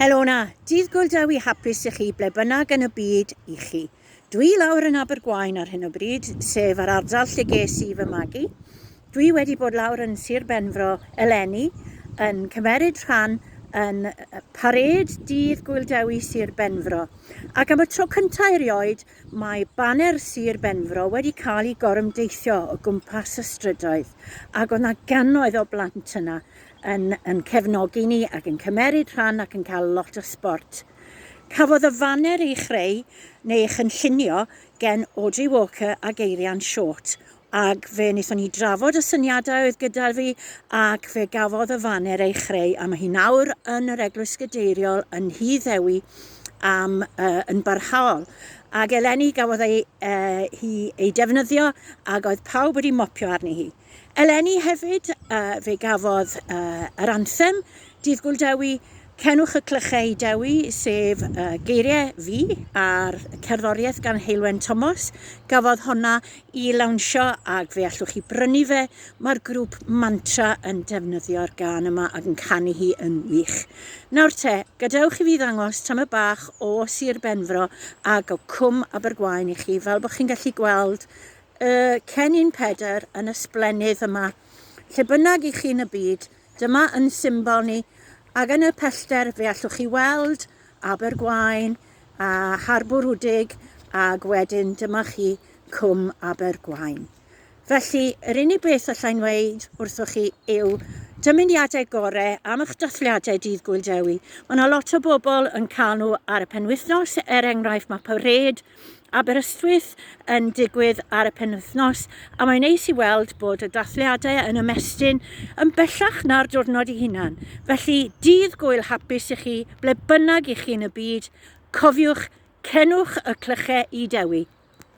Helo 'na, dydd Gŵyl Dewi hapus i chi ble bynnag yn y byd i chi. Dwi lawr yn Abergwaun ar hyn o bryd, sef yr ardal lle ges i fy magu. Dwi wedi bod lawr yn Sir Benfro eleni yn cymeryd rhan yn parêd Dydd Gŵyl Dewi Sir Benfro. Ac am y tro cyntaf erioed, mae baner Sir Benfro wedi cael ei gorymdeithio o gwmpas y strydoedd, ac oedd 'na gannoedd o blant yna yn, yn cefnogi ni ac yn cymeryd rhan ac yn cael lot o sbort. Cafodd y faner ei chreu neu ei chynllunio gen Audrey Walker a Geirian Short ac fe wnaethon ni drafod y syniadau oedd gyda fi ac fe gafodd y faner ei chreu a mae hi nawr yn yr Eglwys Gadeiriol yn Nhŷ Ddewi am uh, yn barhaol. Ac eleni gafodd ei, uh, hi ei defnyddio ac oedd pawb wedi mopio arni hi. Eleni hefyd, fe gafodd yr anthem Dydd Gŵyl Dewi, Cenwch y Clychau i Dewi, sef geiriau fi a'r cerddoriaeth gan Heulwen Tomos, gafodd honna i lawnsio ac fe allwch chi brynu fe. Mae'r grŵp Mantra yn defnyddio'r gân yma ac yn canu hi yn wych. Nawr te, gadewch i fi ddangos tamed bach o Sir Benfro ac o Cwm Abergwaun i chi, fel bod chi'n gallu gweld Y cennin Pedr yn ysblennydd yma. Lle bynnag i chi yn y byd, dyma yn symbol ni, ac yn y pellter fe allwch chi weld Abergwaun a Harbwr Wdig, ac wedyn dyma chi Cwm Abergwaun. Felly, yr unig beth allai'n weud wrthoch chi yw dymuniadau gorau am eich dathliadau Dydd Gŵyl Dewi. Mae yna lot o bobl yn cael nhw ar y penwythnos, er enghraifft mae parêd Aberystwyth yn digwydd ar y penwythnos a mae'n neis i weld bod y dathliadau yn ymestyn yn bellach na'r diwrnod ei hunan. Felly, dydd gwyl hapus i chi, ble bynnag i chi yn y byd, cofiwch, cenwch y clychau i Dewi.